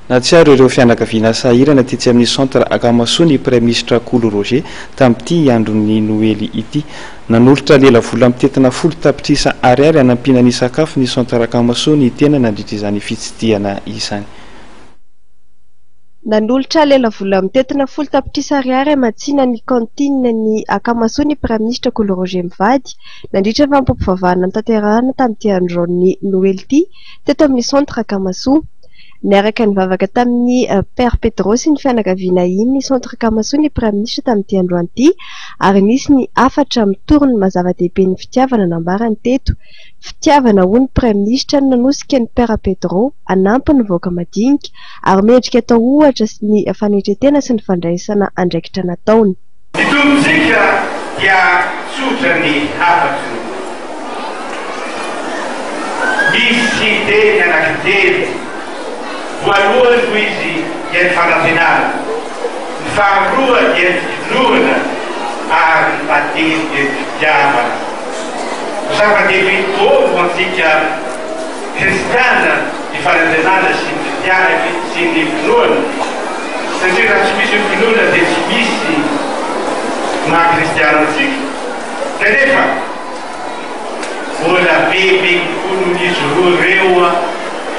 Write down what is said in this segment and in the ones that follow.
Nahatsiaro ireo fianakaviana sahirana tetsy amin'ny Centre Akamasoa ny Praiminisitra Kolo Roger tamin'ity andron'ny Noely ity. Nanolotra lelavola mitentina 10 tapitrisa ariary hanampiana ny sakafo ny Centre Akamasoa ny tena nandritra izany fitsidihana izany. Nanolotra lelavola mitentina 10 tapitrisa ariary hamatsiana ny cantine ny Akamasoa ny Praiminisitra Kolo Roger mivady nandritra ny fanompoam-pivavahana notanterahina tamin'ity andron'ny Noely ity teto amin'ny Centre Akamasoa. Niaraka nivavaka tamin'ny Père Pedro sy ny fianakaviana iny Centre Akamasoa ny Praiminisitra tamin'ity androany ity ary nisy ny hafatra mitory ny maha zava-dehibe ny fitiavana nambarany teto. Fitiavana hoy ny Praiminisitra no nanosika ny Père Pedro hanampy ny vahoaka madinika ary mendrika atao ohatra ny fanetren-tena sy ny fandraisana andraikitra nataony. Ny Tompontsika dia tsotra ny hafatry. Misy teny anankitelo. Voalohany hoy izy dia ny fanantenana, ny faharoa dia ny finoana ary ny fahatelo dia ny fitiavana. Zava-dehibe daholo ho antsika kristiana ny fanantenana sy ny fitiavana sy ny finoana, satria raha tsy misy ny finoana dia tsy misy maha kristiana antsika. Kanefa mbola bebe kokoa noho izy roa ireo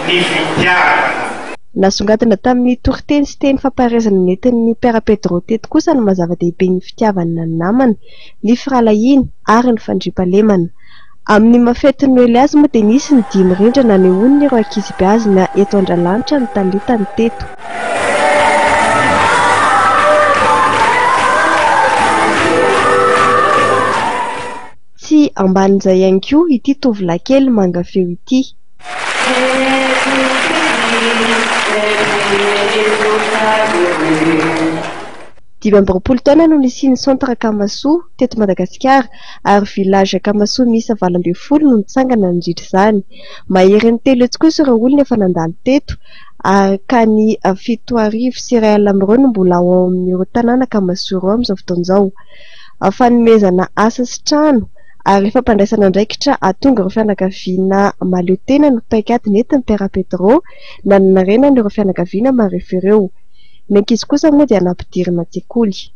ny fitiavana. Nasongadina tamin'ny toriteny sy teny fampaherezana nentin'ny Père Pedro teto kosa ny maha zava-dehibe ny fitiavana ny namana, ny firahalahiana ary ny fandriampahalemana. Amin'ny maha fetin'ny Noely azy moa dia nisy ny dihy mirindra nanehoan'ireo ankizy beazina eto Andralanitra ny talentany teto. Tsy ambanin'izay ihany koa ity tovolahy kely manga feo ity. 25 taona no nisian'ny Centre Akamasoa teto Madagasikara ary village Akamasoa miisa 18 no nitsangana nandritra izany. Maherin'ny 300 kosa ireo olona efa nandalo teto ary ka ny 1170 amin'ireo no mbola ao amin'ireo tanàna Akamasoa ireo amin'izao fotoana izao. Fanomezana asa sy trano ary fampandraisana andraikitra hahatonga ireo fianakaviana mahaleo tena no paikady nentin'ny Père Pedro nanarenana ireo fianakaviana marefo ireo. Ny ankizy kosa moa dia nampidirina an-tsekoly.